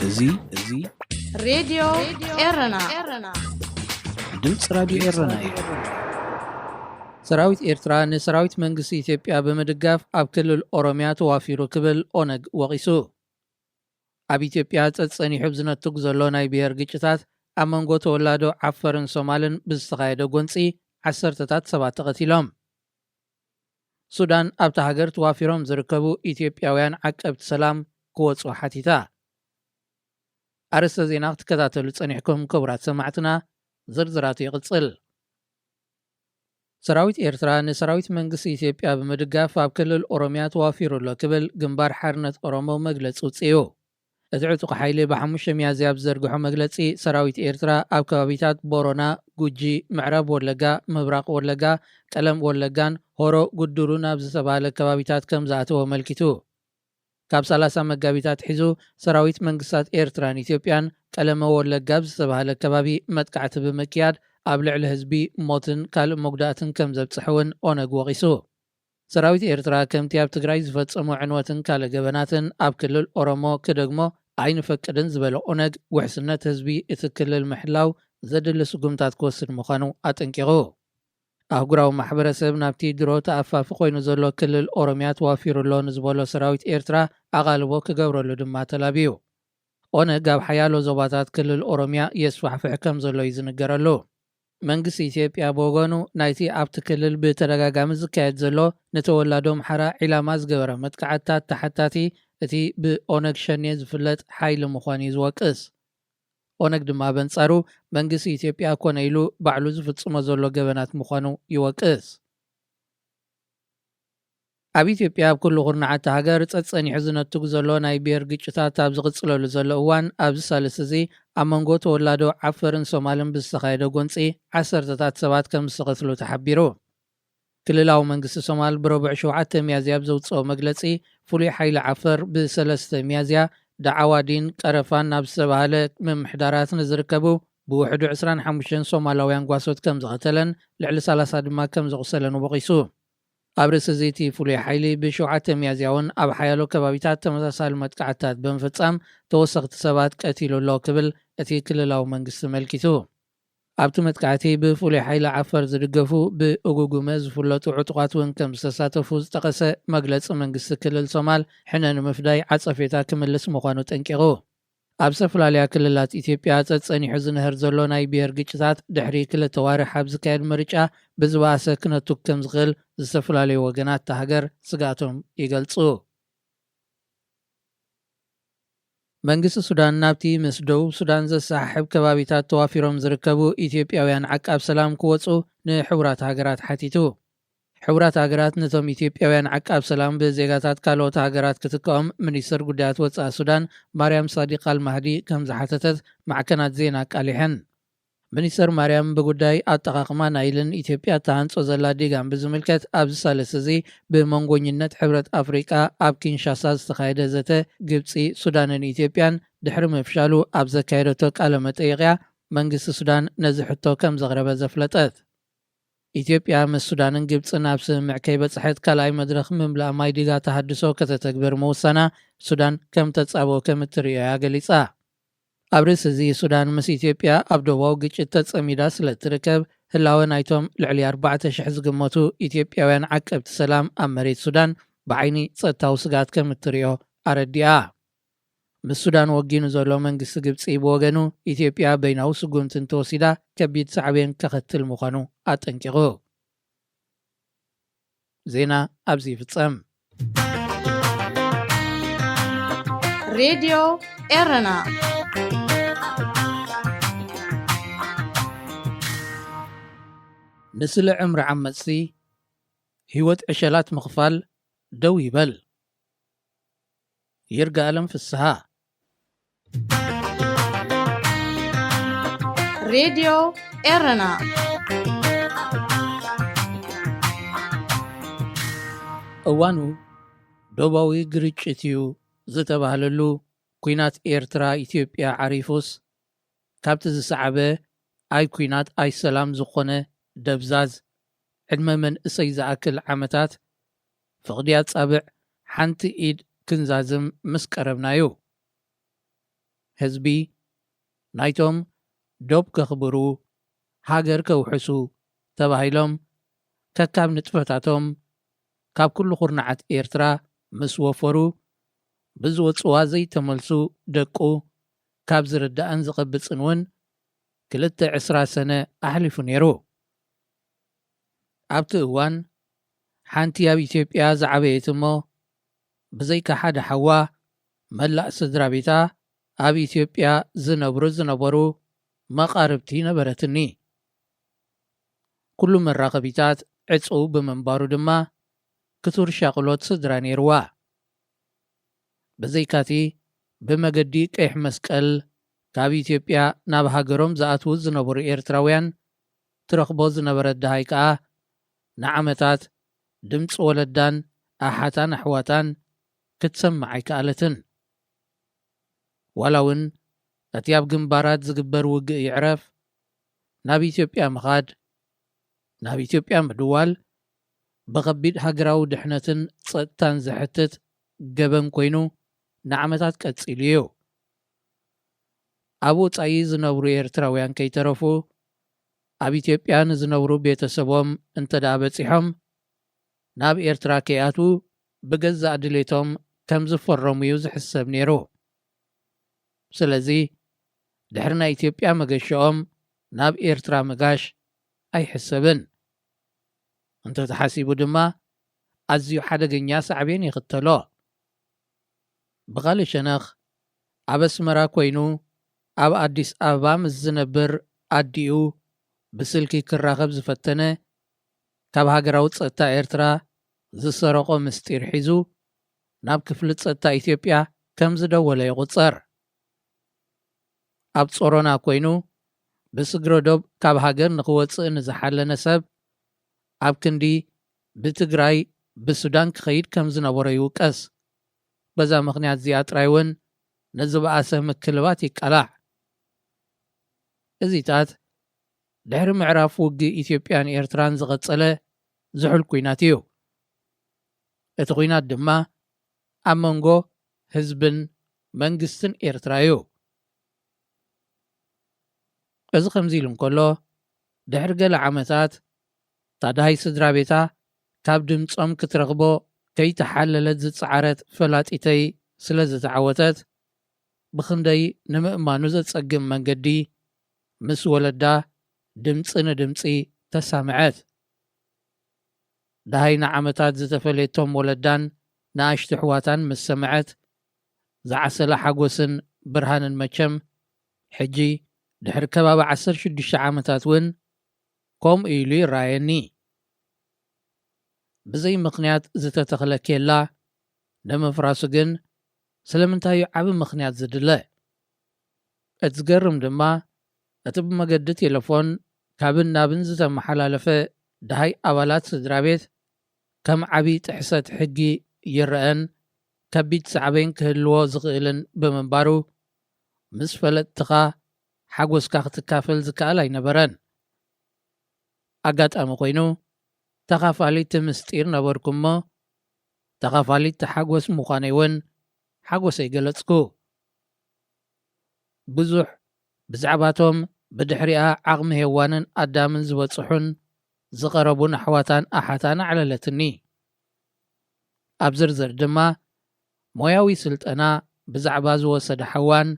እዚ እዚ ሬድዮ ኤረና ድምፂ ራዲዮ ኤረና እዩ። ሰራዊት ኤርትራ ንሰራዊት መንግስቲ ኢትዮጵያ ብምድጋፍ ኣብ ክልል ኦሮምያ ተዋፊሩ ክብል ኦነግ ወቒሱ። ኣብ ኢትዮጵያ ጸጸኒሑ ዝነትግ ዘሎ ናይ ብሔር ግጭታት ኣብ መንጎ ተወላዶ ዓፈርን ሶማልን ብዝተኻየደ ጎንጺ ዓሰርተታት ሰባት ተቐቲሎም። ሱዳን ኣብታ ሃገር ተዋፊሮም ዝርከቡ ኢትዮጵያውያን ዓቀብቲ ሰላም ክወጹ ሓቲታ። ኣርእስተ ዜና ክትከታተሉ ጸኒሕኩም ክቡራት ሰማዕትና፣ ዝርዝራቱ ይቕጽል። ሰራዊት ኤርትራ ንሰራዊት መንግስቲ ኢትዮጵያ ብምድጋፍ ኣብ ክልል ኦሮምያ ተዋፊሩ ኣሎ ክብል ግንባር ሓርነት ኦሮሞ መግለጺ ውጽኡ። እቲ ዕጡቕ ሓይሊ ብሓሙሽተ ሚያዝያ ኣብ ዝዘርግሖ መግለጺ፣ ሰራዊት ኤርትራ ኣብ ከባቢታት ቦሮና፣ ጉጂ፣ ምዕራብ ወለጋ፣ ምብራቕ ወለጋ፣ ቀለም ወለጋን ሆሮ ጉዱሩን ኣብ ዝተባህለ ከባቢታት ከም ዝኣተወ ኣመልኪቱ። ካብ ሰላሳ መጋቢት ኣትሒዙ ሰራዊት መንግስታት ኤርትራን ኢትዮጵያን ቀለመ ወለጋ ኣብ ዝተባህለ ከባቢ መጥቃዕቲ ብምክያድ ኣብ ልዕሊ ህዝቢ ሞትን ካልእ መጉዳእትን ከም ዘብጽሐ እውን ኦነግ ወቒሱ። ሰራዊት ኤርትራ ከምቲ ኣብ ትግራይ ዝፈጸሞ ዕንወትን ካልእ ገበናትን ኣብ ክልል ኦሮሞ ክደግሞ ኣይንፈቅድን ዝበለ ኦነግ፣ ውሕስነት ህዝቢ እቲ ክልል ምሕላው ዘድሊ ስጉምታት ክወስድ ምዃኑ ኣጠንቂቑ። ኣህጉራዊ ማሕበረሰብ ናብቲ ድሮ ተኣፋፊ ኮይኑ ዘሎ ክልል ኦሮምያ ተዋፊሩ ኣሎ ንዝበሎ ሰራዊት ኤርትራ ኣቓልቦ ክገብረሉ ድማ ተላብዩ። ኦነግ ኣብ ሓያሎ ዞባታት ክልል ኦሮምያ የስፋሕፍሕ ከም ዘሎ እዩ ዝንገረሉ። መንግስቲ ኢትዮጵያ ብወገኑ፣ ናይቲ ኣብቲ ክልል ብተደጋጋሚ ዝካየድ ዘሎ ንተወላዶ ኣምሓራ ዒላማ ዝገበረ መጥቃዕትታት ተሓታቲ እቲ ብኦነግ ሸኔ ዝፍለጥ ሓይሊ ምዃኑ እዩ ዝወቅስ። ኦነግ ድማ በንጻሩ፣ መንግስቲ ኢትዮጵያ ኮነ ኢሉ ባዕሉ ዝፍጽሞ ዘሎ ገበናት ምዃኑ ይወቅስ። ኣብ ኢትዮጵያ ኣብ ኩሉ ኩርናዓት ሃገር ጸጸኒሑ ዝነትጉ ዘሎ ናይ ብሔር ግጭታት ኣብ ዝቕጽለሉ ዘሎ እዋን፣ ኣብዚ ሳልስቲ እዚ ኣብ መንጎ ተወላዶ ዓፈርን ሶማልን ብዝተኻየደ ጎንጺ ዓሰርተታት ሰባት ከም ዝተቐትሉ ተሓቢሩ። ክልላዊ መንግስቲ ሶማል ብረቡዕ ሸውዓተ ሚያዝያ ኣብ ዘውጽኦ መግለጺ፣ ፍሉይ ሓይሊ ዓፈር ብሰለስተ ሚያዝያ ዳዓዋዲን ቀረፋን ናብ ዝተባህለ ምምሕዳራት ንዝርከቡ ብውሕዱ ዕስራን ሓሙሽተን ሶማላውያን ጓሶት ከም ዝቐተለን ልዕሊ ሰላሳ ድማ ከም ዘቑሰለን ወቒሱ። ኣብ ርእሲ እዚ እቲ ፍሉይ ሓይሊ ብሸውዓተ ሚያዝያ እውን ኣብ ሓያሎ ከባቢታት ተመሳሳሊ መጥቃዕትታት ብምፍጻም ተወሰኽቲ ሰባት ቀቲሉ ኣሎ ክብል እቲ ክልላዊ መንግስቲ ኣመልኪቱ። ኣብቲ መጥቃዕቲ ብፍሉይ ሓይሊ ዓፈር ዝድገፉ ብእጉጉመ ዝፍለጡ ዕጡቓት እውን ከም ዝተሳተፉ ዝጠቐሰ መግለጺ መንግስቲ ክልል ሶማል፣ ሕነ ንምፍዳይ ዓጸፌታ ክምልስ ምዃኑ ጠንቂቑ። ኣብ ዝተፈላለያ ክልላት ኢትዮጵያ ጸጸኒሑ ዝንህር ዘሎ ናይ ብሔር ግጭታት ድሕሪ ክልተ ዋርሕ ኣብ ዝካየድ ምርጫ ብዝበኣሰ ክነቱግ ከም ዝኽእል ዝተፈላለዩ ወገናት እታ ሃገር ስግኣቶም ይገልጹ። መንግስቲ ሱዳን ናብቲ ምስ ደቡብ ሱዳን ዘሰሓሕብ ከባቢታት ተዋፊሮም ዝርከቡ ኢትዮጵያውያን ዓቃብ ሰላም ክወጹ ንሕቡራት ሃገራት ሓቲቱ። ሕቡራት ሃገራት ነቶም ኢትዮጵያውያን ዓቃብ ሰላም ብዜጋታት ካልኦት ሃገራት ክትክኦም ሚኒስትር ጉዳያት ወጻኢ ሱዳን ማርያም ሳዲቅ ኣልማህዲ ከም ዝሓተተት ማዕከናት ዜና ኣቃሊሐን። ሚኒስትር ማርያም ብጉዳይ ኣጠቓቕማ ናይልን ኢትዮጵያ እተሃንጾ ዘላ ዲጋን ብዝምልከት ኣብዚ ሳልስቲ እዚ ብመንጎኝነት ሕብረት ኣፍሪቃ ኣብ ኪንሻሳ ዝተኻየደ ዘተ ግብጺ፣ ሱዳንን ኢትዮጵያን ድሕሪ ምፍሻሉ ኣብ ዘካየደቶ ቃለ መጠይቕያ መንግስቲ ሱዳን ነዚ ሕቶ ከም ዘቕረበ ዘፍለጠት። ኢትዮጵያ ምስ ሱዳንን ግብጽን ኣብ ስምምዕ ከይበጽሐት ካልኣይ መድረኽ ምምላእ ማይ ዲጋ ተሃድሶ ከተተግብር ምውሳና ሱዳን ከም ተጻብኦ ከም እትርእዮ እያ ገሊጻ። ኣብ ርእሲ እዚ ሱዳን ምስ ኢትዮጵያ ኣብ ዶባዊ ግጭት ተጸሚዳ ስለ እትርከብ ህላወ ናይቶም ልዕሊ ኣርባዕተ ሽሕ ዝግመቱ ኢትዮጵያውያን ዓቀብቲ ሰላም ኣብ መሬት ሱዳን ብዓይኒ ጸጥታዊ ስግኣት ከም እትርእዮ ኣረዲኣ። ምስ ሱዳን ወጊኑ ዘሎ መንግስቲ ግብጺ ብወገኑ፣ ኢትዮጵያ በይናዊ ስጉምቲ እንተወሲዳ ከቢድ ሳዕቤን ከኸትል ምዃኑ ኣጠንቂቑ። ዜና ኣብዚ ይፍጸም። ሬድዮ ኤረና። ንስለ ዕምሪ ዓመጽቲ ህይወት ዕሸላት ምኽፋል ደው ይበል። ይርጋለም ፍስሃ። ሬድዮ ኤረና። እዋኑ ዶባዊ ግርጭት እዩ ዝተባህለሉ ኲናት ኤርትራ ኢትዮጵያ ዓሪፉስ፣ ካብቲ ዝሰዓበ ኣይ ኲናት ኣይ ሰላም ዝኾነ ደብዛዝ ዕድመ መንእሰይ ዝኣክል ዓመታት፣ ፍቕዲ ኣጻብዕ ሓንቲ ኢድ ክንዛዝም ምስ ቀረብናዩ። ህዝቢ ናይቶም ዶብ ከኽብሩ፣ ሃገር ከውሕሱ ተባሂሎም ከካብ ንጥፈታቶም ካብ ኩሉ ኩርናዓት ኤርትራ ምስ ወፈሩ፣ ብዝወጽዋ ዘይተመልሱ ደቁ ካብ ዝርዳእን ዝቐብጽን እውን ክልተ ዕስራ ሰነ ኣሕሊፉ ነይሩ። ኣብቲ እዋን ሓንቲ ኣብ ኢትዮጵያ ዝዓበየት እሞ ብዘይካ ሓደ ሓዋ መላእ ስድራ ቤታ ኣብ ኢትዮጵያ ዝነብሩ ዝነበሩ መቓርብቲ ነበረትኒ። ኩሉ መራኸቢታት ዕጹው ብምንባሩ ድማ ክቱር ሻቕሎት ስድራ ነይርዋ። ብዘይካቲ ብመገዲ ቀይሕ መስቀል ካብ ኢትዮጵያ ናብ ሃገሮም ዝኣትዉ ዝነበሩ ኤርትራውያን ትረኽቦ ዝነበረት ደሃይ ከኣ ንዓመታት ድምፂ ወለዳን ኣሓታን ኣሕዋታን ክትሰምዕ ኣይከኣለትን። ዋላ እውን እቲ ኣብ ግንባራት ዝግበር ውግእ ይዕረፍ፣ ናብ ኢትዮጵያ ምኻድ፣ ናብ ኢትዮጵያ ምድዋል ብኸቢድ ሃገራዊ ድሕነትን ጸጥታን ዘሕትት ገበን ኮይኑ ንዓመታት ቀጺሉ እዩ። ኣብ ወጻኢ ዝነብሩ ኤርትራውያን ከይተረፉ ኣብ ኢትዮጵያ ንዝነብሩ ቤተሰቦም እንተ ደኣ በጺሖም ናብ ኤርትራ ከይኣትዉ ብገዛእ ድሌቶም ከም ዝፈረሙ እዩ ዝሕሰብ ነይሩ። ስለዚ ድሕሪ ናይ ኢትዮጵያ መገሻኦም ናብ ኤርትራ ምጋሽ ኣይሕሰብን። እንተተሓሲቡ ድማ ኣዝዩ ሓደገኛ ሳዕቤን ይኽተሎ። ብኻልእ ሸነኽ ኣብ ኣስመራ ኮይኑ ኣብ ኣዲስ ኣበባ ምስ ዝነብር ኣዲኡ ብስልኪ ክራኸብ ዝፈተነ ካብ ሃገራዊ ጸጥታ ኤርትራ ዝሰረቖ ምስጢር ሒዙ ናብ ክፍሊ ጸጥታ ኢትዮጵያ ከም ዝደወለ ይቑጸር። ኣብ ጾሮና ኮይኑ ብስግረ ዶብ ካብ ሃገር ንኽወጽእ ንዝሓለነ ሰብ ኣብ ክንዲ ብትግራይ ብሱዳን ክኸይድ ከም ዝነበሮ ይውቀስ። በዛ ምኽንያት እዚኣ ጥራይ እውን ንዝበኣሰ ምክልባት ይቃላዕ። እዚታት ድሕሪ ምዕራፍ ውግእ ኢትዮጵያን ኤርትራን ዝቐጸለ ዝሑል ኲናት እዩ። እቲ ኲናት ድማ ኣብ መንጎ ህዝብን መንግስትን ኤርትራ እዩ። እዚ ከምዚ ኢሉ እንከሎ ድሕሪ ገለ ዓመታት ታዳሃይ ስድራ ቤታ ካብ ድምጾም ክትረኽቦ ከይተሓለለት ዝጸዓረት ፈላጢተይ ስለ ዝተዓወተት ብኽንደይ ንምእማኑ ዘጸግም መንገዲ ምስ ወለዳ ድምጺ ንድምጺ ተሳምዐት። ደሃይ ንዓመታት ዝተፈለየቶም ወለዳን ንኣሽቱ ኣሕዋታን ምስ ሰምዐት ዝዓሰላ ሓጎስን ብርሃንን መቸም ሕጂ ድሕሪ ከባቢ ዓሰርተ ሽዱሽተ ዓመታት እውን ከምኡ ኢሉ ይረኣየኒ። ብዘይ ምኽንያት ዝተተኽለ ኬላ ንምፍራሱ ግን ስለምንታይ እዩ ዓቢ ምኽንያት ዝድለ? እቲ ዝገርም ድማ እቲ ብመገዲ ቴሌፎን ካብን ናብን ዝተመሓላለፈ ደሃይ ኣባላት ስድራ ቤት ከም ዓቢ ጥሕሰት ሕጊ ይረኣን ከቢድ ሳዕቤን ክህልዎ ዝኽእልን ብምንባሩ ምስ ፈለጥትኻ ሓጎስካ ክትካፈል ዝከኣል ኣይነበረን። ኣጋጣሚ ኮይኑ ተኻፋሊት ምስጢር ነበርኩ እሞ ተኻፋሊት ሓጎስ ምዃነይ እውን ሓጎሰይ ገለጽኩ። ብዙሕ ብዛዕባቶም ብድሕሪኣ ዓቕሚ ሄዋንን ኣዳምን ዝበጽሑን ዝቐረቡን ኣሕዋታን ኣሓታን ኣዕለለትኒ። ኣብ ዝርዝር ድማ ሞያዊ ስልጠና ብዛዕባ ዝወሰደ ሓዋን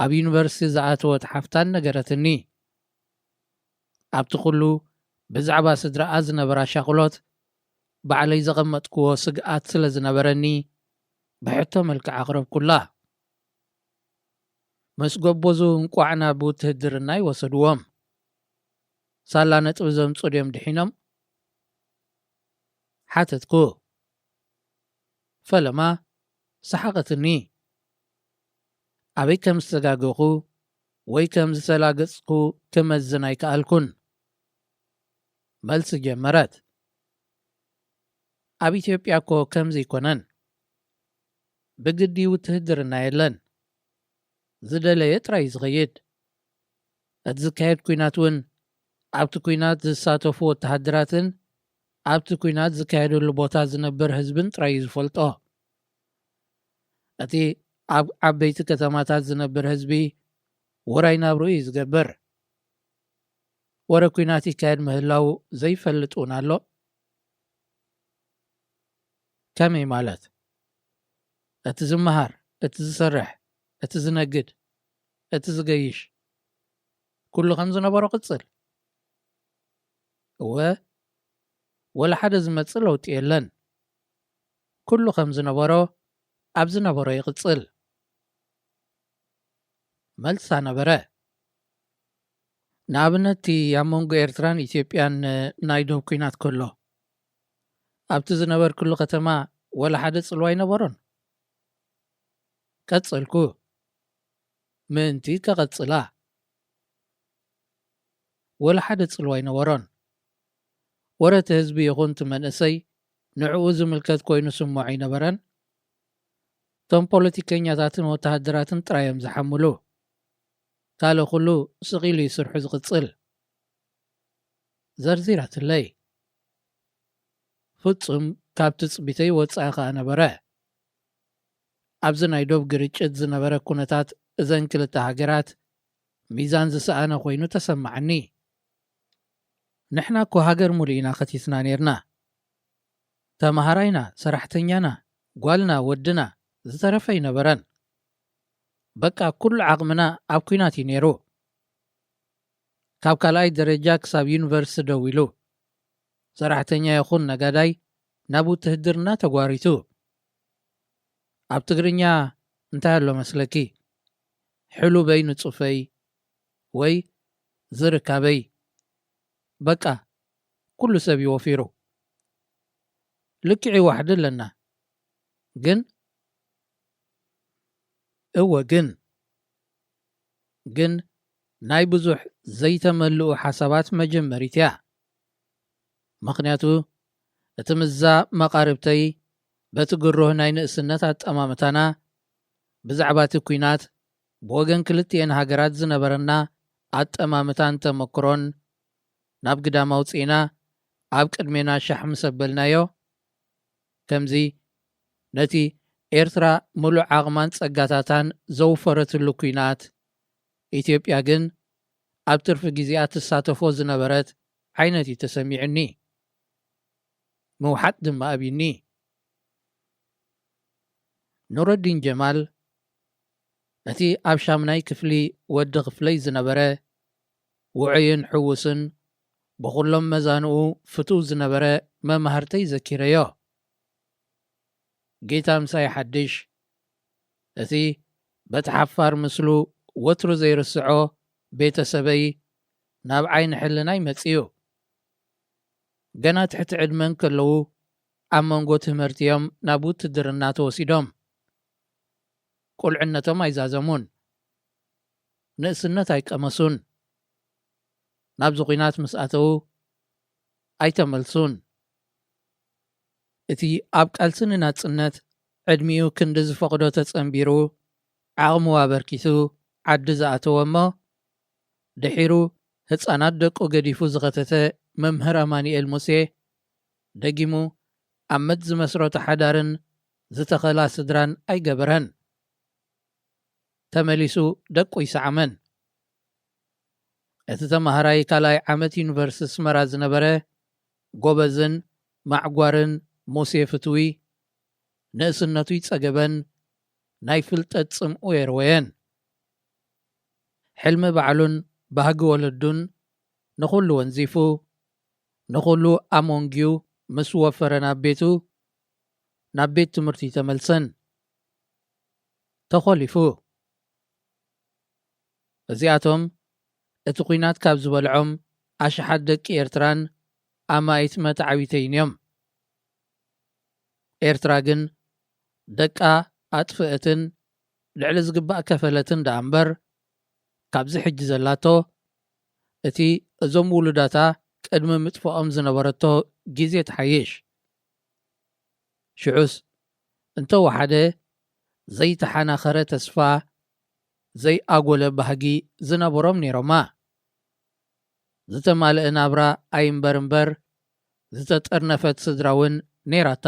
ኣብ ዩኒቨርሲቲ ዝኣተወት ሓፍታን ነገረትኒ። ኣብቲ ኩሉ ብዛዕባ ስድራኣ ዝነበራ ሻቕሎት ባዕለይ ዘቐመጥክዎ ስግኣት ስለ ዝነበረኒ ብሕቶ መልክዕ ኣቕረብኩላ። ምስ ጎበዙ እንቋዕ ናብ ውትህድርና ይወሰድዎም። ሳላ ነጥቢ ዘምጹ ድዮም ድሒኖም? ሓተትኩ። ፈለማ ሰሓቐትኒ። ኣበይ ከም ዝተጋገኹ ወይ ከም ዝተላገጽኩ ክመዝን ኣይከኣልኩን። መልሲ ጀመረት። ኣብ ኢትዮጵያ እኮ ከምዚ ኣይኮነን። ብግዲ ውትህድርና የለን። ዝደለየ ጥራይ እዩ ዝኸይድ። እቲ ዝካየድ ኲናት እውን ኣብቲ ኲናት ዝሳተፉ ወተሃደራትን ኣብቲ ኲናት ዝካየደሉ ቦታ ዝነብር ህዝብን ጥራይ እዩ ዝፈልጦ። እቲ ኣብ ዓበይቲ ከተማታት ዝነብር ህዝቢ ውራይ ናብርኡ እዩ ዝገብር። ወረ ኲናት ይካየድ ምህላው ዘይፈልጥ እውን ኣሎ። ከመይ ማለት? እቲ ዝመሃር፣ እቲ ዝሰርሕ፣ እቲ ዝነግድ፣ እቲ ዝገይሽ፣ ኩሉ ከም ዝነበሮ ቅጽል። እወ፣ ወላ ሓደ ዝመጽእ ለውጢ የለን። ኩሉ ከም ዝነበሮ ኣብ ዝነበሮ ይቕጽል። መልሳ ነበረ። ንኣብነት እቲ ኣብ መንጎ ኤርትራን ኢትዮጵያን ናይ ዶብ ኲናት ከሎ፣ ኣብቲ ዝነበርኩሉ ከተማ ወላ ሓደ ጽልዋ ኣይነበሮን። ቀጸልኩ። ምእንቲ ከቐጽላ። ወላ ሓደ ጽልዋ ኣይነበሮን። ወረ እቲ ህዝቢ ይኹን እቲ መንእሰይ ንዕኡ ዝምልከት ኮይኑ ስምዖ ኣይነበረን። እቶም ፖለቲከኛታትን ወተሃደራትን ጥራይ እዮም ዝሓምሉ። ካልእ ኩሉ ስቕ ኢሉ እዩ ስርሑ ዝቕጽል። ዘርዚራትለይ። ፍጹም ካብ ትጽቢተይ ወጻኢ ከኣ ነበረ። ኣብዚ ናይ ዶብ ግርጭት ዝነበረ ኩነታት እዘን ክልተ ሃገራት ሚዛን ዝሰኣነ ኮይኑ ተሰማዓኒ። ንሕና እኮ ሃገር ሙሉእ ኢና ከቲትና ኔርና። ተማሃራይና፣ ሰራሕተኛና፣ ጓልና፣ ወድና ዝተረፈ ኣይነበረን። በቃ ኩሉ ዓቕምና ኣብ ኲናት እዩ ኔሩ። ካብ ካልኣይ ደረጃ ክሳብ ዩኒቨርሲቲ ደው ኢሉ። ሰራሕተኛ ይኹን ነጋዳይ ናብ ውትህድርና ተጓሪቱ። ኣብ ትግርኛ እንታይ ኣሎ መስለኪ? ሕሉበይ ንጹፈይ ወይ ዝርካበይ። በቃ ኩሉ ሰብ እዩ ወፊሩ። ልክዕ ይዋሕድ ኣለና። ግን፣ እወ ግን፣ ግን ናይ ብዙሕ ዘይተመልኡ ሓሳባት መጀመሪት እያ። ምኽንያቱ እቲ ምዛ መቓርብተይ በቲ ግሩህ ናይ ንእስነት ኣጠማምታና ብዛዕባ እቲ ኲናት ብወገን ክልቲኤን ሃገራት ዝነበረና ኣጠማምታን ተመክሮን ናብ ግዳም ኣውጺእና ኣብ ቅድሜና ሻሕ ምስ ኣበልናዮ፣ ከምዚ ነቲ ኤርትራ ምሉእ ዓቕማን ጸጋታታን ዘውፈረትሉ ኲናት፣ ኢትዮጵያ ግን ኣብ ትርፊ ግዜኣ ትሳተፎ ዝነበረት ዓይነት እዩ ተሰሚዑኒ። ምውሓጥ ድማ ኣብዩኒ። ኑረዲን ጀማል፣ እቲ ኣብ ሻምናይ ክፍሊ ወዲ ክፍለይ ዝነበረ፣ ውዑይን ሕዉስን፣ ብኹሎም መዛንኡ ፍቱው ዝነበረ መማህርተይ ዘኪረዮ። ጌታ ምሳይ ሓድሽ፣ እቲ በቲ ሓፋር ምስሉ ወትሩ ዘይርስዖ ቤተሰበይ ናብ ዓይኒ ሕልናይ መጺኡ። ገና ትሕቲ ዕድመ እንከለዉ ኣብ መንጎ ትምህርቲ እዮም ናብ ውትድርና ተወሲዶም። ቁልዕነቶም ኣይዛዘሙን። ንእስነት ኣይቀመሱን። ናብዚ ኲናት ምስ ኣተዉ ኣይተመልሱን። እቲ ኣብ ቃልሲ ንናጽነት ዕድሚኡ ክንዲ ዝፈቕዶ ተጸንቢሩ፣ ዓቕሙ ኣበርኪቱ ዓዲ ዝኣተወ እሞ፣ ድሒሩ ህጻናት ደቁ ገዲፉ ዝኸተተ መምህር ኣማኑኤል ሙሴ፣ ደጊሙ ኣመት ዝመስረቶ ሓዳርን ዝተኸላ ስድራን ኣይገበረን። ተመሊሱ ደቁ ይሰዓመን። እቲ ተማሃራይ ካልኣይ ዓመት ዩኒቨርሲቲ ኣስመራ ዝነበረ ጎበዝን ማዕጓርን ሙሴ ፍትዊ፣ ንእስነቱ ይጸገበን ናይ ፍልጠት ጽምኡ የርወየን። ሕልሚ ባዕሉን ባህጊ ወለዱን ንኹሉ ወንዚፉ፣ ንኹሉ ኣሞንጊዩ ምስ ወፈረ ናብ ቤቱ፣ ናብ ቤት ትምህርቲ ተመልሰን። ተኾሊፉ። እዚኣቶም እቲ ኲናት ካብ ዝበልዖም ኣሽሓት ደቂ ኤርትራን ኣማኢት መታዕቢተይን እዮም። ኤርትራ ግን ደቃ ኣጥፍአትን ልዕሊ ዝግባእ ከፈለትን ደኣ እምበር፣ ካብዚ ሕጂ ዘላቶ፣ እቲ እዞም ውሉዳታ ቅድሚ ምጥፍኦም ዝነበረቶ ግዜ ትሓይሽ። ሽዑስ እንተወሓደ ዘይተሓናኸረ ተስፋ፣ ዘይኣጎለ ባህጊ ዝነበሮም ነይሮማ። ዝተማልአ ናብራ ኣይምበር እምበር፣ ዝተጠርነፈት ስድራ እውን ነይራታ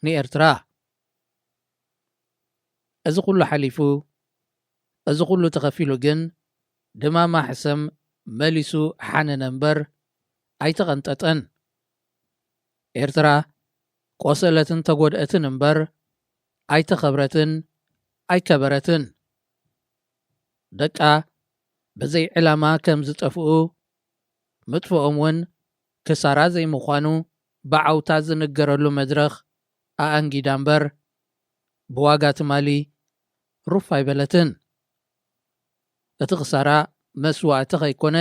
ንኤርትራ። እዚ ኩሉ ሓሊፉ፣ እዚ ኩሉ ተኸፊሉ ግን ድማማ ሕሰም መሊሱ ሓነነ እምበር ኣይተቐንጠጠን። ኤርትራ ቆሰለትን ተጎድአትን እምበር ኣይተኸብረትን ኣይከበረትን። ደቃ ብዘይ ዕላማ ከም ዝጠፍኡ፣ ምጥፍኦም እውን ክሳራ ዘይምዃኑ ብዓውታ ዝንገረሉ መድረኽ ኣኣንጊዳ እምበር፣ ብዋጋ ትማሊ ሩፍ ኣይበለትን። እቲ ክሳራ መስዋእቲ ከይኮነ፣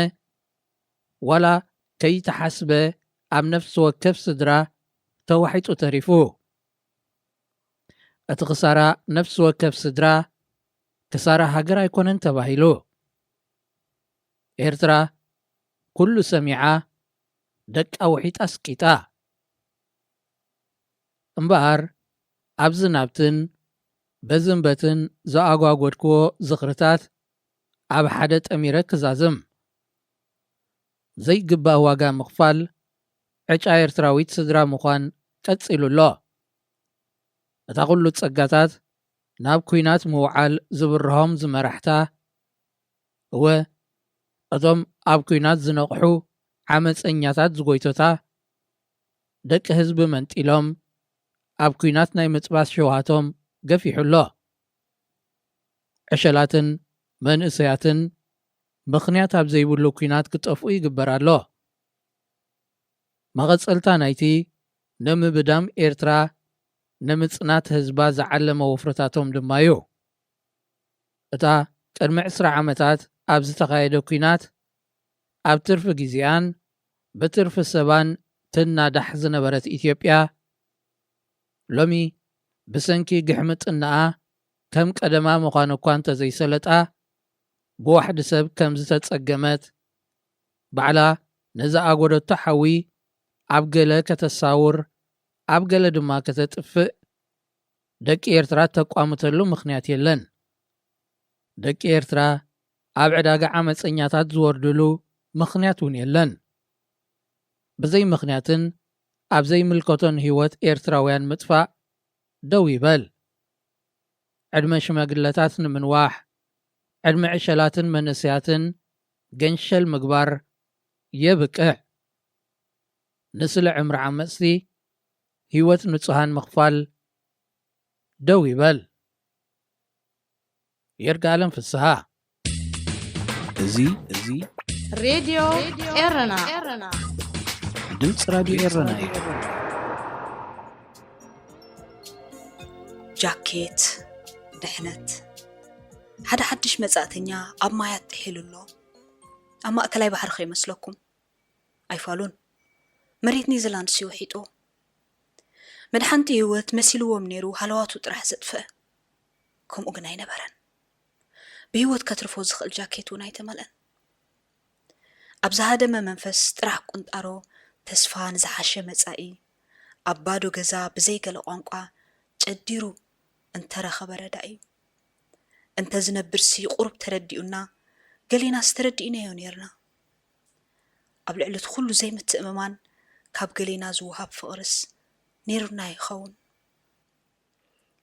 ዋላ ከይተሓስበ ኣብ ነፍሲ ወከፍ ስድራ ተዋሒጡ ተሪፉ። እቲ ክሳራ ነፍሲ ወከፍ ስድራ ክሳራ ሃገር ኣይኮነን ተባሂሉ። ኤርትራ ኩሉ ሰሚዓ፣ ደቃ ውሒጣ ስቂጣ። እምበኣር ኣብዚ ናብትን በዝን በትን ዝኣጓጎድክዎ ዝኽርታት ኣብ ሓደ ጠሚረ ክዛዝም። ዘይግባእ ዋጋ ምኽፋል ዕጫ ኤርትራዊት ስድራ ምዃን ቀጺሉ ኣሎ። እታ ኩሉ ጸጋታት ናብ ኲናት ምውዓል ዝብርሆም ዝመራሕታ፣ እወ፣ እቶም ኣብ ኲናት ዝነቕሑ ዓመጸኛታት ዝጎይቶታ፣ ደቂ ህዝቢ መንጢሎም ኣብ ኲናት ናይ ምጥባስ ሸውሃቶም ገፊሑ ኣሎ። ዕሸላትን መንእሰያትን ምኽንያት ኣብ ዘይብሉ ኲናት ክጠፍኡ ይግበር ኣሎ። መቐጸልታ ናይቲ ንምብዳም ኤርትራ ንምጽናት ህዝባ ዝዓለመ ወፍርታቶም ድማ እዩ። እታ ቅድሚ ዕስራ ዓመታት ኣብ ዝተኻየደ ኲናት ኣብ ትርፊ ግዜኣን ብትርፊ ሰባን ትናዳሕ ዝነበረት ኢትዮጵያ፣ ሎሚ ብሰንኪ ግሕምጥናኣ ከም ቀደማ ምዃን እኳ እንተዘይሰለጣ፣ ብዋሕዲ ሰብ ከም ዝተጸገመት፣ ባዕላ ንዝኣጎደቶ ሓዊ ኣብ ገለ ከተሳውር፣ ኣብ ገለ ድማ ከተጥፍእ ደቂ ኤርትራ ተቋምተሉ ምኽንያት የለን። ደቂ ኤርትራ ኣብ ዕዳጋ ዓመጸኛታት ዝወርድሉ ምኽንያት እውን የለን። ብዘይ ምኽንያትን ኣብ ዘይምልከቶን ህይወት ኤርትራውያን ምጥፋእ ደው ይበል። ዕድመ ሽማግለታት ንምንዋሕ፣ ዕድመ ዕሸላትን መንእሰያትን ገንሸል ምግባር የብቅዕ። ንስለ ዕምሪ ዓመጽቲ ህይወት ንጹሃን ምኽፋል ደው ይበል። ይርጋለም ፍስሃ። እዚ፣ እዚ ሬድዮ ኤረና። ድምፂ ራድዮ ኤረና እዩ። ጃኬት ድሕነት። ሓደ ሓድሽ መጻእተኛ ኣብ ማያት ጥሒሉ ኣሎ። ኣብ ማእከላይ ባሕሪ ከይመስለኩም። ኣይፋሉን። መሬት ኒውዚላንድሲ ውሒጡ። መድሓንቲ ህይወት መሲልዎም ነይሩ ሃለዋቱ ጥራሕ ዘጥፍአ። ከምኡ ግን ኣይነበረን። ብህይወት ከትርፎ ዝኽእል ጃኬት እውን ኣይተመልአን። ኣብ ዝሃደመ መንፈስ ጥራሕ ቁንጣሮ ተስፋ ንዝሓሸ መጻኢ፣ ኣብ ባዶ ገዛ ብዘይ ገለ ቋንቋ ጨዲሩ እንተረኸበ ረዳኢ። እንተዝነብርሲ ቁሩብ ተረዲኡና፣ ገሌናስ ተረዲእናዮ ነይርና። ኣብ ልዕሊ እቲ ኩሉ ዘይምትእምማን ካብ ገሌና ዝወሃብ ፍቕርስ ነይሩና ይኸውን።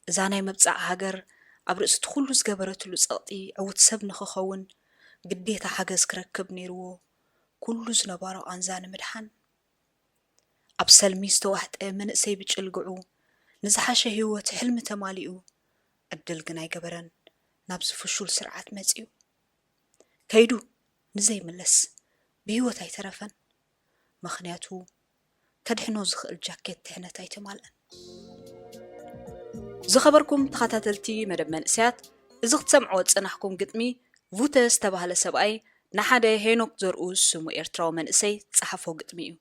እዛ ናይ መብጻዓ ሃገር ኣብ ርእሲ እቲ ኩሉ ዝገበረትሉ ጸቕጢ ዕዉት ሰብ ንኽኸውን ግዴታ ሓገዝ ክረክብ ነይርዎ፣ ኩሉ ዝነባሮ ቃንዛ ንምድሓን። ኣብ ሰልሚ ዝተዋሕጠ መንእሰይ ብጭልግዑ ንዝሓሸ ህይወት ሕልሚ ተማሊኡ፣ ዕድል ግን ኣይገበረን፣ ናብዚ ፍሹል ስርዓት መጺኡ። ከይዱ ንዘይምለስ ብህይወት ኣይተረፈን። ምኽንያቱ ከድሕኖ ዝኽእል ጃኬት ድሕነት ኣይተማልአን። ዝኸበርኩም ተኸታተልቲ መደብ መንእሰያት፣ እዚ ክትሰምዕዎ ዝጸናሕኩም ግጥሚ ቡተ ዝተባህለ ሰብኣይ ንሓደ ሄኖክ ዘርኡ ዝስሙ ኤርትራዊ መንእሰይ ዝጸሓፎ ግጥሚ እዩ።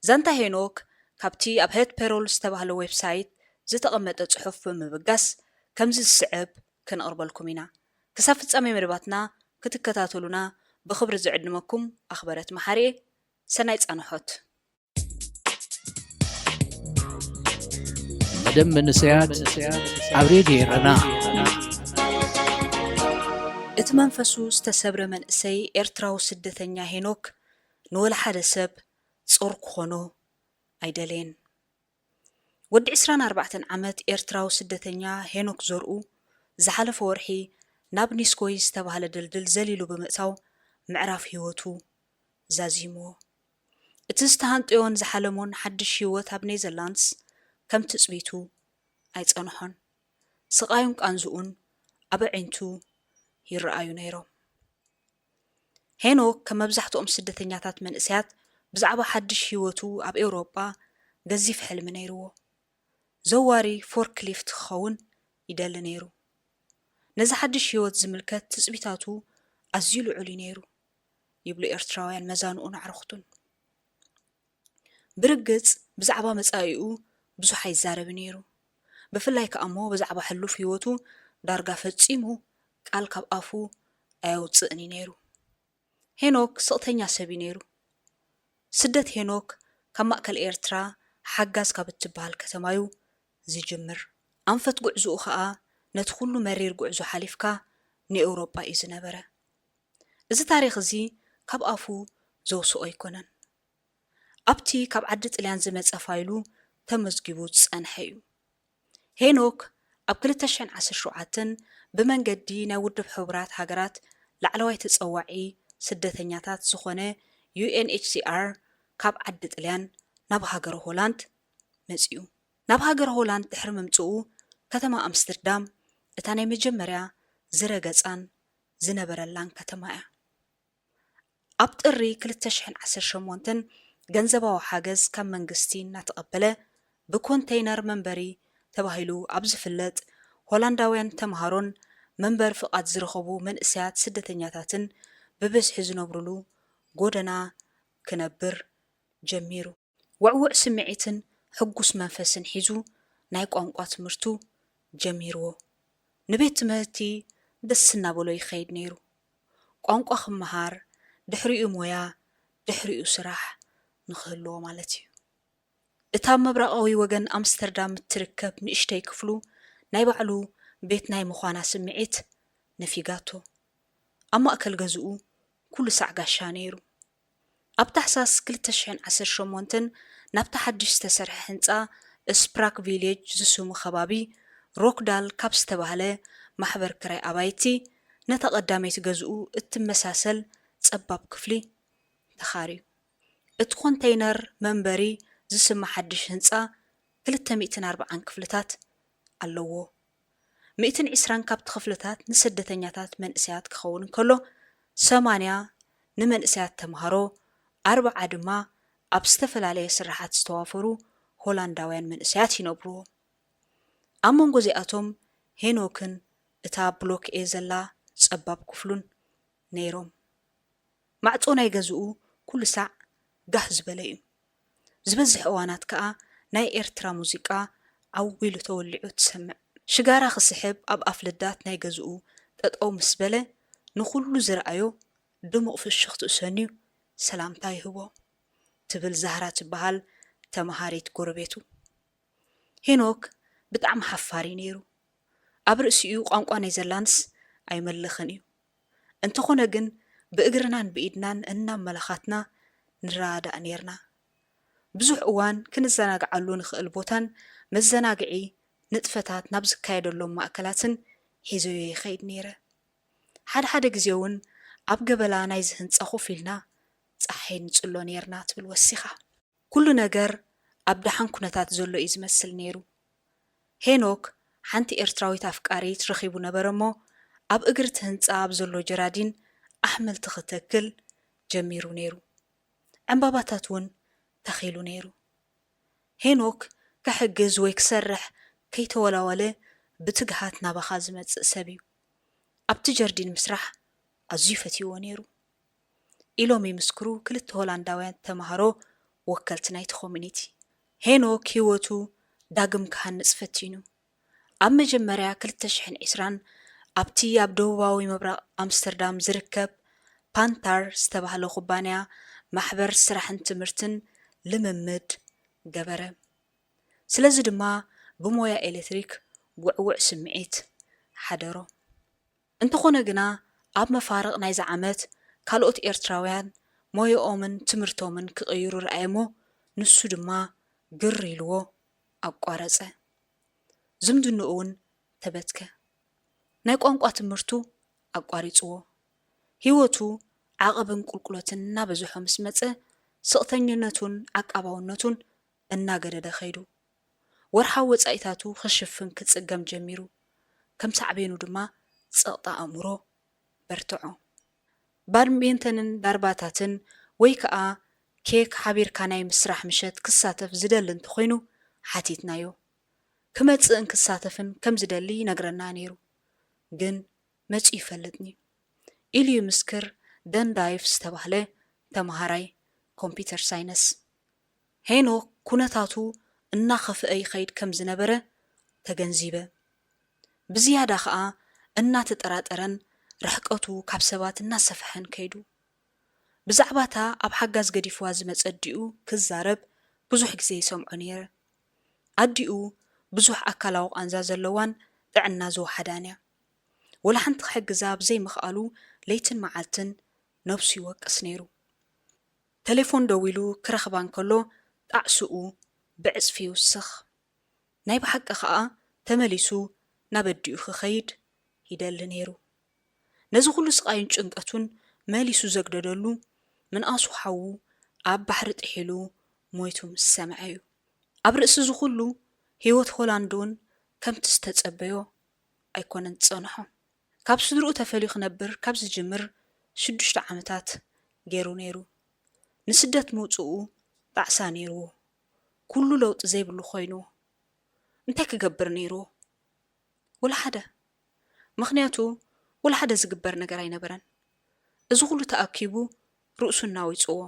ዛንታ ሄኖክ ካብቲ ኣብ ሄት ፔሮል ዝተባህለ ዌብሳይት ዝተቐመጠ ጽሑፍ ብምብጋስ ከምዚ ዝስዕብ ክነቕርበልኩም ኢና። ክሳብ ፍጻሜ መደባትና ክትከታተሉና ብኽብሪ ዝዕድመኩም ኣኽበረት መሓሪኤ። ሰናይ ጻንሖት። መደብ መንእሰያት ኣብ ሬድዮ ኤረና። እቲ መንፈሱ ዝተሰብረ መንእሰይ ኤርትራዊ ስደተኛ ሄኖክ ንወላ ሓደ ሰብ ጾር ክኾኖ ኣይደለየን። ወዲ ዕስራን ኣርባዕተን ዓመት ኤርትራዊ ስደተኛ ሄኖክ ዘርኡ ዝሓለፈ ወርሒ ናብ ኒስኮይ ዝተባህለ ድልድል ዘሊሉ ብምእታው ምዕራፍ ህይወቱ ዛዚምዎ። እቲ ዝተሃንጠዮን ዝሓለሞን ሓድሽ ህይወት ኣብ ኔዘርላንድስ ከም ትጽቢቱ ኣይጸንሖን። ስቓዩን ቃንዝኡን ኣብ ኣዒንቱ ይረኣዩ ነይሮም። ሄኖክ ከም መብዛሕትኦም ስደተኛታት መንእሰያት ብዛዕባ ሓድሽ ህይወቱ ኣብ ኤውሮጳ ገዚፍ ሕልሚ ነይርዎ። ዘዋሪ ፎርክሊፍት ክኸውን ይደሊ ነይሩ። ነዚ ሓድሽ ህይወት ዝምልከት ትጽቢታቱ ኣዝዩ ልዑል እዩ ነይሩ ይብሉ ኤርትራውያን መዛንኡን ኣዕሩኽቱን። ብርግጽ ብዛዕባ መጻኢኡ ብዙሕ ኣይዛረብን ነይሩ። ብፍላይ ከኣ እሞ ብዛዕባ ሕሉፍ ህይወቱ ዳርጋ ፈጺሙ ቃል ካብ ኣፉ ኣየውጽእን እዩ ነይሩ። ሄኖክ ስቕተኛ ሰብ እዩ ነይሩ። ስደት ሄኖክ ካብ ማእከል ኤርትራ ሓጋዝ ካብ እትበሃል ከተማዩ ዝጅምር። ኣንፈት ጉዕዝኡ ኸኣ ነቲ ኩሉ መሪር ጉዕዞ ሓሊፍካ ንኤውሮጳ እዩ ዝነበረ። እዚ ታሪኽ እዚ ካብ ኣፉ ዘውስኦ ኣይኮነን። ኣብቲ ካብ ዓዲ ጥልያን ዝመጸ ፋይሉ ተመዝጊቡ ዝጸንሐ እዩ። ሄኖክ ኣብ ክልተ ሽሕን ዓሰርተ ሸውዓተን ብመንገዲ ናይ ውድብ ሕቡራት ሃገራት ላዕለዋይ ተጸዋዒ ስደተኛታት ዝኾነ ዩ ኤን ኤች ሲ ኣር ካብ ዓዲ ጥልያን ናብ ሃገረ ሆላንድ መጺኡ። ናብ ሃገረ ሆላንድ ድሕሪ ምምጽኡ ከተማ ኣምስተርዳም እታ ናይ መጀመርያ ዝረገጻን ዝነበረላን ከተማ እያ። ኣብ ጥሪ ክልተ ሽሕን ዓሰርተ ሸሞንተን ገንዘባዊ ሓገዝ ካብ መንግስቲ እናተቐበለ ብኮንተይነር መንበሪ ተባሂሉ ኣብ ዝፍለጥ ሆላንዳውያን ተምሃሮን መንበሪ ፍቓድ ዝረኸቡ መንእሰያት ስደተኛታትን ብብዝሒ ዝነብሩሉ ጎደና ክነብር ጀሚሩ። ውዕዉዕ ስምዒትን ሕጉስ መንፈስን ሒዙ ናይ ቋንቋ ትምህርቱ ጀሚርዎ። ንቤት ትምህርቲ ደስ እናበሎ ይኸይድ ነይሩ። ቋንቋ ክመሃር፣ ድሕሪኡ ሞያ፣ ድሕሪኡ ስራሕ ንኽህልዎ ማለት እዩ። እታ ኣብ ምብራቓዊ ወገን ኣምስተርዳም እትርከብ ንእሽተይ ክፍሉ ናይ ባዕሉ ቤት ናይ ምዃና ስምዒት ነፊጋቶ። ኣብ ማእከል ገዝኡ ኩሉ ሳዕ ጋሻ ነይሩ። ኣብ ታሕሳስ ክልተ ሽሕን ዓሰርተ ሸሞንተን ናብቲ ሓድሽ ዝተሰርሐ ህንጻ ስፕራክ ቪሌጅ ዝስሙ ከባቢ ሮክዳል ካብ ዝተባህለ ማሕበር ክራይ ኣባይቲ ነታ ቀዳመይቲ ገዝኡ እትመሳሰል ጸባብ ክፍሊ ተኻርዩ። እቲ ኮንተይነር መንበሪ ዝስመ ሓድሽ ህንጻ ክልተ ሚእትን ኣርባዓን ክፍልታት ኣለዎ። ሚእትን ዕስራን ካብቲ ክፍልታት ንስደተኛታት መንእሰያት ክኸውን እንከሎ፣ ሰማንያ ንመንእሰያት ተምሃሮ፣ ኣርብዓ ድማ ኣብ ዝተፈላለየ ስራሓት ዝተዋፈሩ ሆላንዳውያን መንእሰያት ይነብርዎ። ኣብ መንጎ እዚኣቶም ሄኖክን እታ ብሎክ ኤ ዘላ ጸባብ ክፍሉን ነይሮም። ማዕጾ ናይ ገዝኡ ኩሉ ሳዕ ጋህ ዝበለ እዩ። ዝበዝሕ እዋናት ከኣ ናይ ኤርትራ ሙዚቃ ዓው ኢሉ ተወሊዑ ትሰምዕ። ሽጋራ ክስሕብ ኣብ ኣፍ ልዳት ናይ ገዝኡ ጠጠው ምስ በለ፣ ንኹሉ ዝረኣዮ ድሙቕ ፍሽኽትኡ ሰንዩ ሰላምታ ይህቦ፣ ትብል ዛህራ ትበሃል ተመሃሪት ጎረቤቱ። ሄኖክ ብጣዕሚ ሓፋር እዩ ነይሩ። ኣብ ርእሲኡ ቋንቋ ኔዘርላንድስ ኣይመልኽን እዩ። እንተኾነ ግን ብእግርናን ብኢድናን እናመላኻትና ንረዳዳእ ነይርና። ብዙሕ እዋን ክንዘናግዓሉ ንኽእል ቦታን መዘናግዒ ንጥፈታት ናብ ዝካየደሎም ማእከላትን ሒዘዮ ይኸይድ ነይረ። ሓደ ሓደ ግዜ እውን ኣብ ገበላ ናይዚ ህንጻ ኮፍ ኢልና ጸሓይ ንጽሎ ነይርና ትብል ወሲኻ። ኩሉ ነገር ኣብ ደሓን ኩነታት ዘሎ እዩ ዝመስል ነይሩ። ሄኖክ ሓንቲ ኤርትራዊት ኣፍቃሪት ረኺቡ ነበረ እሞ ኣብ እግሪ እቲ ህንጻ ኣብ ዘሎ ጀራዲን ኣሕምልቲ ክተክል ጀሚሩ ነይሩ። ዕምባባታት እውን ተኺሉ ነይሩ። ሄኖክ ክሕግዝ ወይ ክሰርሕ ከይተወላወለ ብትግሃት ናባኻ ዝመጽእ ሰብ እዩ። ኣብቲ ጀርዲን ምስራሕ ኣዝዩ ፈትይዎ ነይሩ ኢሎም ይምስክሩ ክልተ ሆላንዳውያን ተምሃሮ ወከልቲ ናይቲ ኮሚኒቲ። ሄኖክ ህይወቱ ዳግም ክሃንጽ ፈቲኑ። ኣብ መጀመርያ ክልተ ሽሕን ዕስራን ኣብቲ ኣብ ደቡባዊ ምብራቕ ኣምስተርዳም ዝርከብ ፓንታር ዝተባህለ ኩባንያ ማሕበር ስራሕን ትምህርትን ልምምድ ገበረ። ስለዚ ድማ ብሞያ ኤሌክትሪክ ውዕውዕ ስምዒት ሓደሮ። እንተኾነ ግና ኣብ መፋርቕ ናይዚ ዓመት ካልኦት ኤርትራውያን ሞያኦምን ትምህርቶምን ክቕይሩ ረኣየ እሞ ንሱ ድማ ግር ኢልዎ ኣቋረጸ። ዝምድንኡ እውን ተበትከ። ናይ ቋንቋ ትምህርቱ ኣቋሪጽዎ። ህይወቱ ዓቐብን ቁልቁለትን እናበዝሖ ምስ መጸ፣ ስቕተኝነቱን ዓቃባውነቱን እናገደደ ከይዱ። ወርሓዊ ወጻኢታቱ ክሽፍን ክጽገም ጀሚሩ። ከም ሳዕቤኑ ድማ ጸቕጢ ኣእምሮ በርትዖ። ባድሚንተንን ዳርባታትን ወይ ከኣ ኬክ ሓቢርካ ናይ ምስራሕ ምሸት ክሳተፍ ዝደሊ እንተኾይኑ ሓቲትናዮ። ክመጽእን ክሳተፍን ከም ዝደሊ ይነግረና ነይሩ። ግን መጺኡ ይፈልጥኒ ኢሉ ይምስክር ደን ዳይፍ ዝተባህለ ተመሃራይ ኮምፒተር ሳይነስ። ሄኖክ ኩነታቱ እናኸፍአ ይኸይድ ከም ዝነበረ ተገንዚበ። ብዝያዳ ኸኣ እናተጠራጠረን ርሕቀቱ ካብ ሰባት እናሰፍሐን ከይዱ። ብዛዕባታ ኣብ ሓጋዝ ገዲፍዋ ዝመጸ ኣዲኡ ክዛረብ ብዙሕ ግዜ ይሰምዖ ነይረ። ኣዲኡ ብዙሕ ኣካላዊ ቃንዛ ዘለዋን ጥዕና ዝወሓዳን እያ። ወላ ሓንቲ ክሕግዛ ብዘይምኽኣሉ ለይትን መዓልትን ነብሱ ይወቅስ ነይሩ። ተሌፎን ደዊሉ ክረኽባ እንከሎ ጣዕስኡ ብዕጽፊ ይውስኽ። ናይ ብሓቂ ኸኣ ተመሊሱ ናብ ኣዲኡ ክኸይድ ይደሊ ነይሩ። ነዚ ኹሉ ስቓይን ጭንቀቱን መሊሱ ዘግደደሉ ምንኣሱ ሓዉ ኣብ ባሕሪ ጥሒሉ ሞይቱ ምስ ሰምዐ እዩ። ኣብ ርእሲ እዚ ኹሉ ህይወት ሆላንድ እውን ከምቲ ዝተጸበዮ ኣይኮነን ዝጸንሖ። ካብ ስድርኡ ተፈልዩ ክነብር ካብ ዝጅምር ሽዱሽተ ዓመታት ገይሩ ነይሩ። ንስደት ምውጽኡ ጣዕሳ ነይርዎ። ኩሉ ለውጢ ዘይብሉ ኮይንዎ። እንታይ ክገብር ነይርዎ? ወላ ሓደ። ምኽንያቱ ወላ ሓደ ዝግበር ነገር ኣይነበረን። እዚ ኩሉ ተኣኪቡ ርእሱ እናወጽዎ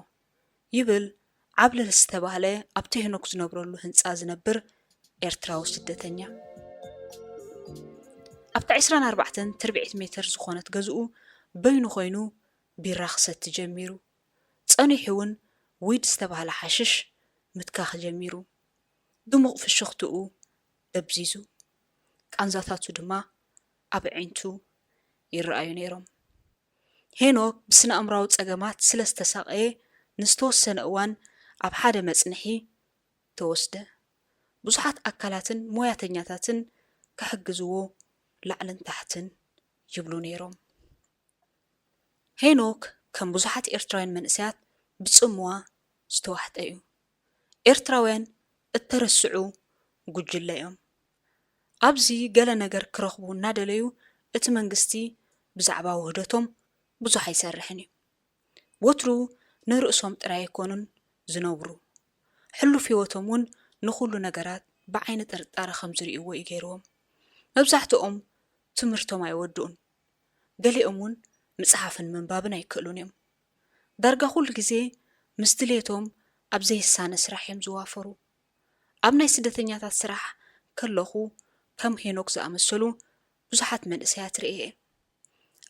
ይብል ዓብለል ዝተባህለ ኣብቲ ሄኖክ ዝነብረሉ ህንጻ ዝነብር ኤርትራዊ ስደተኛ። ኣብታ ዕስራን ኣርባዕተን ትርብዒት ሜትር ዝኾነት ገዝኡ በይኑ ኮይኑ ቢራ ክሰቲ ጀሚሩ። ጸኒሑ እውን ዊድ ዝተባህለ ሓሽሽ ምትካኽ ጀሚሩ። ድሙቕ ፍሽኽትኡ ደብዚዙ። ቃንዛታቱ ድማ ኣብ ኣዒንቱ ይረኣዩ ነይሮም። ሄኖክ ብስነ ኣእምራዊ ጸገማት ስለ ዝተሳቐየ ንዝተወሰነ እዋን ኣብ ሓደ መጽንሒ ተወስደ። ብዙሓት ኣካላትን ሞያተኛታትን ክሕግዝዎ ላዕልን ታሕትን ይብሉ ነይሮም። ሄኖክ ከም ብዙሓት ኤርትራውያን መንእሰያት ብጽምዋ ዝተዋሕጠ እዩ። ኤርትራውያን እተረስዑ ጉጅለ እዮም። ኣብዚ ገለ ነገር ክረኽቡ እናደለዩ እቲ መንግስቲ ብዛዕባ ውህደቶም ብዙሕ ኣይሰርሕን እዩ። ወትሩ ንርእሶም ጥራይ ኣይኮኑን ዝነብሩ። ሕሉፍ ህይወቶም እውን ንኹሉ ነገራት ብዓይኒ ጥርጣረ ከም ዝርእይዎ እዩ ገይርዎም። መብዛሕትኦም ትምህርቶም ኣይወድኡን። ገሊኦም እውን ምጽሓፍን ምንባብን ኣይክእሉን እዮም። ዳርጋ ኩሉ ግዜ ምስ ድሌቶም ኣብ ዘይሳነ ስራሕ እዮም ዝዋፈሩ። ኣብ ናይ ስደተኛታት ስራሕ ከለኹ ከም ሄኖክ ዝኣመሰሉ ብዙሓት መንእሰያት ርእየ እየ።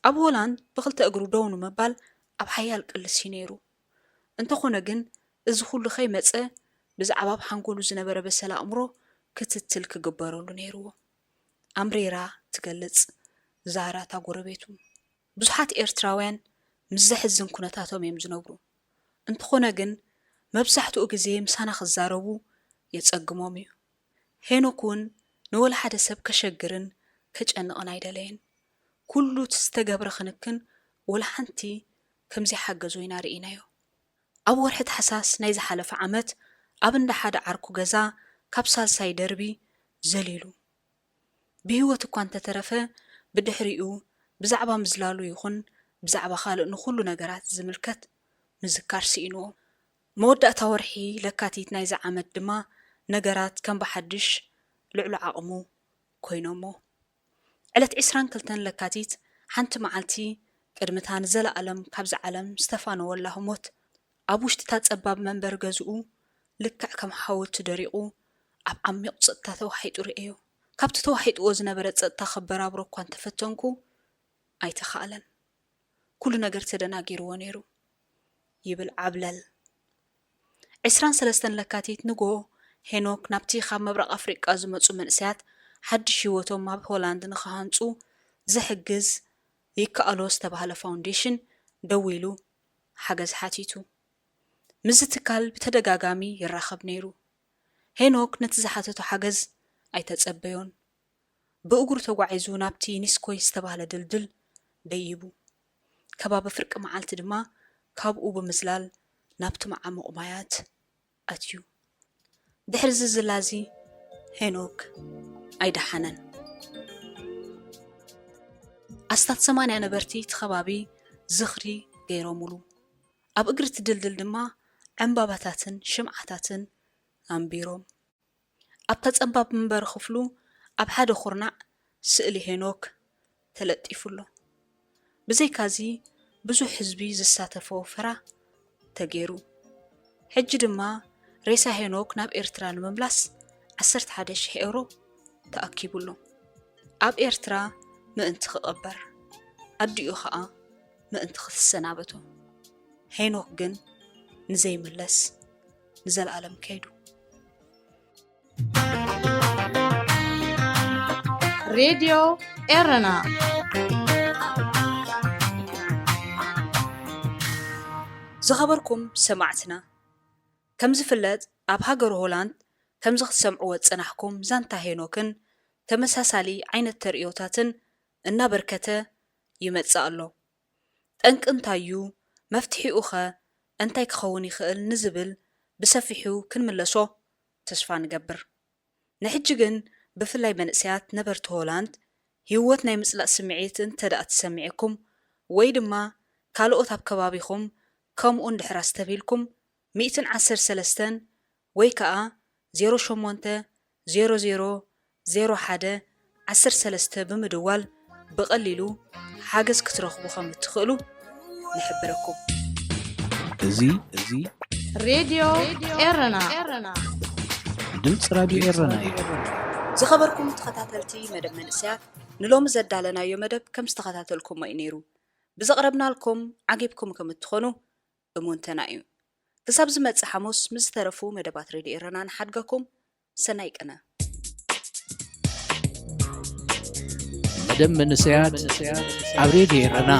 ኣብ ሆላንድ ብኽልተ እግሩ ደው ንምባል ኣብ ሓያል ቅልስ እዩ ነይሩ። እንተኾነ ግን እዚ ኩሉ ከይመጸ ብዛዕባ ኣብ ሓንጎሉ ዝነበረ በሰላ ኣእምሮ ክትትል ክግበረሉ ነይርዎ። ኣምሪራ ትገልጽ ዛራ እታ ጎረቤቱ። ብዙሓት ኤርትራውያን ምስ ዘሕዝን ኩነታቶም እዮም ዝነብሩ። እንተኾነ ግን መብዛሕትኡ ግዜ ምሳና ክዛረቡ የጸግሞም እዩ። ሄኖክ እውን ንወላ ሓደ ሰብ ከሸግርን ከጨንቕን ኣይደለየን። ኩሉ እቲ ዝተገብረ ክንክን ወላ ሓንቲ ከም ዘይሓገዞ ኢና ርኢናዮ። ኣብ ወርሒ ታሕሳስ ናይ ዝሓለፈ ዓመት ኣብ እንዳ ሓደ ዓርኩ ገዛ ካብ ሳልሳይ ደርቢ ዘሊሉ ብህይወት እኳ እንተተረፈ፣ ብድሕሪኡ ብዛዕባ ምዝላሉ ይኹን ብዛዕባ ካልእ ንኹሉ ነገራት ዝምልከት ምዝካር ስኢንዎ። መወዳእታ ወርሒ ለካቲት ናይዚ ዓመት ድማ ነገራት ከም ብሓድሽ ልዕሉ ዓቕሙ ኮይኖሞ። ዕለት ዕስራን ክልተን ለካቲት ሓንቲ መዓልቲ ቅድሚታ ንዘለኣለም ካብዚ ዓለም ዝተፋነወላ ህሞት፣ ኣብ ውሽጢ እታ ጸባብ መንበሪ ገዝኡ ልክዕ ከም ሓወልቲ ደሪቑ ኣብ ዓሚቕ ጸጥታ ተዋሒጡ ርእዮ። ካብቲ ተዋሒጥዎ ዝነበረ ጸጥታ ከበራብሮ እኳ እንተፈተንኩ ኣይተኻእለን። ኩሉ ነገር ተደናጊርዎ ነይሩ ይብል ዓብለል። ዕስራን ሰለስተን ለካቲት ንግሆ ሄኖክ ናብቲ ካብ ምብራቕ ኣፍሪቃ ዝመጹ መንእሰያት ሓድሽ ህይወቶም ኣብ ሆላንድ ንኽሃንጹ ዝሕግዝ ይከኣሎ ዝተባህለ ፋውንዴሽን ደዊሉ ሓገዝ ሓቲቱ። ምስዚ ትካል ብተደጋጋሚ ይራኸብ ነይሩ። ሄኖክ ነቲ ዝሓተቶ ሓገዝ ኣይተጸበዮን። ብእግሩ ተጓዒዙ ናብቲ ኒስኮይ ዝተባህለ ድልድል ደይቡ። ከባቢ ፍርቂ መዓልቲ ድማ ካብኡ ብምዝላል ናብቲ መዓሙቕ ማያት ኣትዩ። ድሕሪ እዚ ዝላዚ ሄኖክ ኣይደሓነን። ኣስታት ሰማንያ ነበርቲ እቲ ከባቢ ዝኽሪ ገይሮምሉ። ኣብ እግሪ እቲ ድልድል ድማ ዕምባባታትን ሽምዓታትን ኣንቢሮም። ኣብታ ጸባብ መንበሪ ክፍሉ ኣብ ሓደ ኩርናዕ ስእሊ ሄኖክ ተለጢፉ ኣሎ። ብዘይካዚ ብዙሕ ህዝቢ ዝሳተፎ ፈራ ተገይሩ። ሕጂ ድማ ሬሳ ሄኖክ ናብ ኤርትራ ንምምላስ ዓሰርተ ሓደ ሽሕ ኤውሮ ተኣኪቡ ኣሎ። ኣብ ኤርትራ ምእንቲ ክቐበር፣ ኣዲኡ ኸኣ ምእንቲ ክትሰናበቶ። ሄኖክ ግን ንዘይምለስ ንዘለኣለም ከይዱ። ሬድዮ ኤረና። ዝኸበርኩም ሰማዕትና፣ ከም ዝፍለጥ ኣብ ሃገረ ሆላንድ ከምዚ ክትሰምዕዎ ዝጸናሕኩም ዛንታ ሄኖክን ተመሳሳሊ ዓይነት ተርእዮታትን እናበርከተ ይመጽእ ኣሎ። ጠንቂ እንታይ እዩ? መፍትሒኡ ኸ እንታይ ክኸውን ይኽእል ንዝብል ብሰፊሑ ክንምለሶ ተስፋ ንገብር። ንሕጂ ግን ብፍላይ መንእሰያት ነበርቲ ሆላንድ ህይወት ናይ ምጽላእ ስምዒት እንተ ደኣ ተሰሚዕኩም ወይ ድማ ካልኦት ኣብ ከባቢኹም ከምኡ እንድሕር ኣስተብሂልኩም ሚእትን ዓሰርተ ሰለስተን ወይ ከኣ ዜሮ ሸሞንተ ዜሮ ዜሮ ዜሮ ሓደ ዓሰርተ ሰለስተ ብምድዋል ብቐሊሉ ሓገዝ ክትረኽቡ ከም እትኽእሉ ንሕብረኩም። እዚ እዚ ሬድዮ ኤረና ድምፂ ራድዮ ኤረና እዩ። ዝኸበርኩም ተኸታተልቲ መደብ መንእሰያት፣ ንሎሚ ዘዳለናዮ መደብ ከም ዝተኸታተልኩሞ እዩ ነይሩ። ብዘቕረብናልኩም ዓጊብኩም ከም እትኾኑ እሙንተና እዩ። ክሳብ ዝመጽእ ሓሙስ ምስ ዝተረፉ መደባት ሬድዮ ኤረና ንሓድገኩም። ሰናይ ቅነ። መደብ መንእሰያት ኣብ ሬድዮ ኤረና።